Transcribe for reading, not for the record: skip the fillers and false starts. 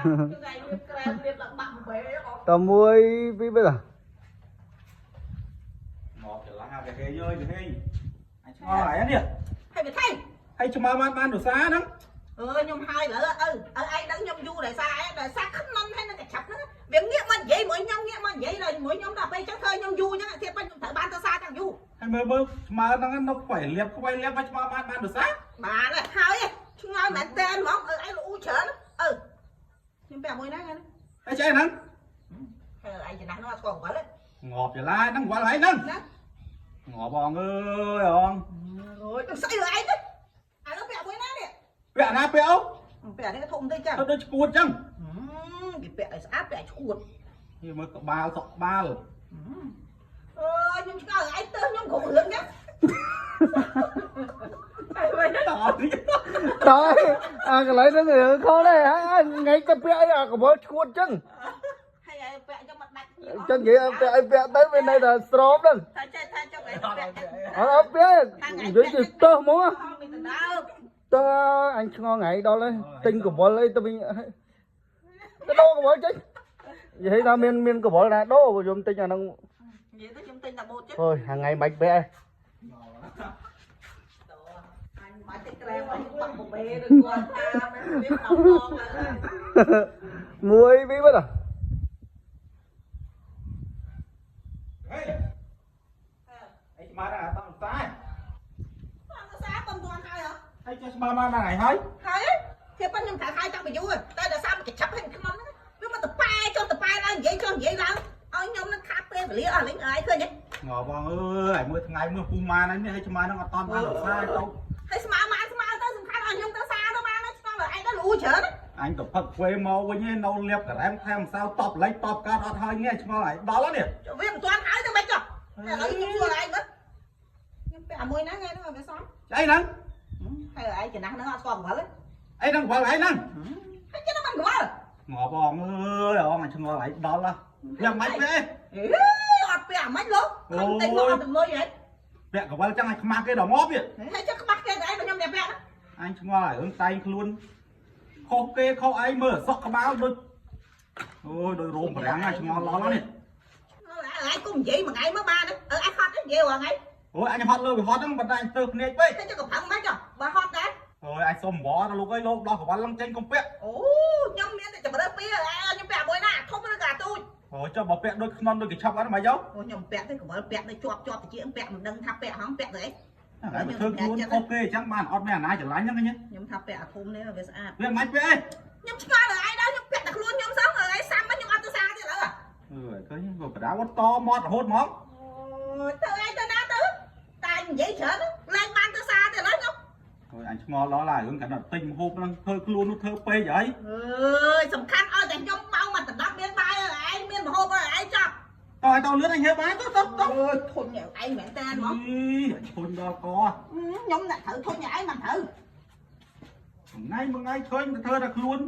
ថ្ងៃនេះក្រែមរៀបដល់បាក់បែអស់ តមួយពីរបីតា មកចន្លោះវាហេងអើយវាហេងអញឆ្ងល់ហើយនេះ ហើយវាថៃ ហើយឆ្មើបានបានរសាហ្នឹង អើខ្ញុំហើយឥឡូវឪឪឯងដឹងខ្ញុំយូរដោយសារឯងដោយសារខ្នុនហើយនឹងកញ្ឆាប់ហ្នឹងវាងាកមកនិយាយមួយខ្ញុំងាកមកនិយាយដល់មួយខ្ញុំដល់ពេលអញ្ចឹងធ្វើខ្ញុំយូរអញ្ចឹងធៀបវិញខ្ញុំត្រូវបានទៅសារតាំងយូរ ហើយមើលមើលឆ្មើហ្នឹងនៅខ្វៃលៀបខ្វៃលៀបឲ្យឆ្មើបានបានរសា បានហើយឆ្ងល់មែនតើហ្មងឪឯងលូច្រើនឪខ្ញុំពាក់មួយណាហ្នឹង ហើយចៃហ្នឹង ហើយឯងចំណាស់នោះអត់ស្គាល់វល់ទេ ងាប់ចន្លោះហ្នឹងវល់ហើយហ្នឹង ណា ងាប់អងអើយអង អូយទៅស្អីឯងទៅឥឡូវពាក់មួយណានេះ ពាក់ណាពាក់អូ ពាក់នេះធំតិចចឹង ទៅដូចឈួតចឹង គេពាក់ឲ្យស្អាតពាក់ឲ្យឈួត នេះមើលក្បាលសក់ក្បាល អើយខ្ញុំឆ្ងល់ឯងទៅខ្ញុំគ្រប់រឿងចឹងហើយវិញ តោះនេះ តើអាកន្លែងហ្នឹងរឿងខុសដែរហើយថ្ងៃទៅពាក់អីអាកវលឈួតចឹង ហើយឯងពាក់ចឹងមកដាច់ ចឹងនិយាយឲ្យពាក់អីពាក់ទៅវានៅតែស្រោបហ្នឹង ថាចេះថាចុះឯងពាក់ចឹង អត់អត់ពាក់និយាយទៅទើសហ្មង មានដណ្ដើម តើអញឆ្ងល់ថ្ងៃដល់ហើយទិញកវលអីទៅវិញទៅដូរកវលចេញនិយាយថាមានមានកវលណាដូរព្រោះខ្ញុំទិញអាហ្នឹង និយាយទៅខ្ញុំទិញតែបូតចឹង អើយថ្ងៃមិនពាក់ឯង អញបាច់តែក្រែមអញបាក់បបេឬគាត់តាមវាអត់ង មួយពីរបីតា ហេអីឆ្មើហ្នឹងអាតរសា អត់សារបំទាន់ហើយហ៎ ហើយចេះឆ្មើបានបានថ្ងៃហើយ ហើយគេប៉ិនខ្ញុំត្រូវហើយតាំងពីយូរតែដល់សារមកចាប់ឲ្យក្នុងហ្នឹងវាមកតប៉ែចុះតប៉ែឡើងនិយាយចុះនិយាយឡើងឲ្យខ្ញុំនឹងខាតពេលវេលាអស់លេងឯងឃើញទេ ងាប់អងអើយមើលថ្ងៃមើលពូម៉ានហ្នឹងនេះហើយឆ្មើហ្នឹងអត់តបានរសាទៅ ហើយស្មើមកស្មើទៅសំខាន់ឲ្យខ្ញុំទៅសារទៅបានឆ្ងល់ឯងដល់លូច្រើន អញទៅផឹកខ្វេមកវិញឯងនៅលៀបការ៉ែមថែមម្សៅតបលេចតបកើតអត់ហើយនេះឆ្ងល់ហើយដល់ហើយនេះ វាមិនទាន់ហើយទៅមិនចុះឥឡូវខ្ញុំសួរឯងមើលខ្ញុំពាក់អាមួយណាថ្ងៃហ្នឹងវាសម អីហ្នឹង ហើយឯងចំណាស់ហ្នឹងអត់ស្គាល់កវលទេ អីហ្នឹងវល់អីហ្នឹង ហើយចិត្តមិនកវល ងាប់អងអើយអងអញឆ្ងល់ហើយដល់ហ៎យ៉ាងម៉េចពាក់ អេអត់ពាក់អាម៉េចលោកខំទិញមកអត់តម្លុយហ៎ ពាក់កវលចឹងឲ្យខ្មាស់គេដល់ងាប់ទៀត ហើយចិត្តខ្មាស់គេតែឯងខ្ញុំតែពាក់ អញឆ្ងល់ហើយរឿងតែងខ្លួនខុសគេខុសឯងមើលសក់ក្បាលដូចអូយដូចរោមប្រាំងឆ្ងល់ដល់ហើយនេះ ឯងគុំនិយាយមួយថ្ងៃមកបានអើឯងហត់និយាយរាល់ថ្ងៃ អូយអញហត់លើវាហត់ហ្នឹងប៉ុន្តែអញទៅភ្នែកពេក តែចុះកំផឹងមិនចុះបើហត់ដែរ អូយអញសុំវល់ដល់លោកអើយលោកដោះកវលឡើងចេញកុំពាក់ អូខ្ញុំមានតែជំរើសពីរឯងខ្ញុំពាក់មួយណាធំឬក៏អាទូច អូយចុះបើពាក់ដូចខ្នន់ដូចកញ្ឆប់អត់មកយក អូខ្ញុំពាក់ទៅកវលពាក់ទៅជាប់ជាប់តិចពាក់មិនដឹងថាពាក់ហងពាក់ទៅអី ហើយបើធ្វើខ្លួនខុសគេអញ្ចឹងបានអត់មានអាណាច្រឡាញ់ហ្នឹងញ៉េ ខ្ញុំថាពាក់អាធំនេះវាស្អាត វាមិនពាក់អី ខ្ញុំឆ្ងល់ឯងដល់ខ្ញុំពាក់តែខ្លួនខ្ញុំសោះឯងសាំខ្ញុំអត់ទៅសារទៀតឥឡូវ អើយឃើញក៏បដាវតមាត់រហូតហ្មង អូយទៅឯងទៅណាទៅតែនិយាយច្រើនឡើងបានទៅសារទៀតឥឡូវខ្ញុំ អូយអញឆ្ងល់ដល់ហើយរឿងកាន់តែទិញម្ហូបហ្នឹងធ្វើខ្លួននោះធ្វើពេកអី អើយសំខាន់ឲ្យតែខ្ញុំមកមកដណ្ដប់មានបាយឯងមានម្ហូបឲ្យឯងចាប់ តោះឲ្យតលឿនអញហៀបាយទៅទៅទៅ អើយធុញឯងមែនតើហ្មង អីអញឈុញដល់ក ខ្ញុំអ្នកត្រូវធុញឯងមិនត្រូវ ថ្ងៃមួយថ្ងៃឃើញតែធ្វើតែខ្លួន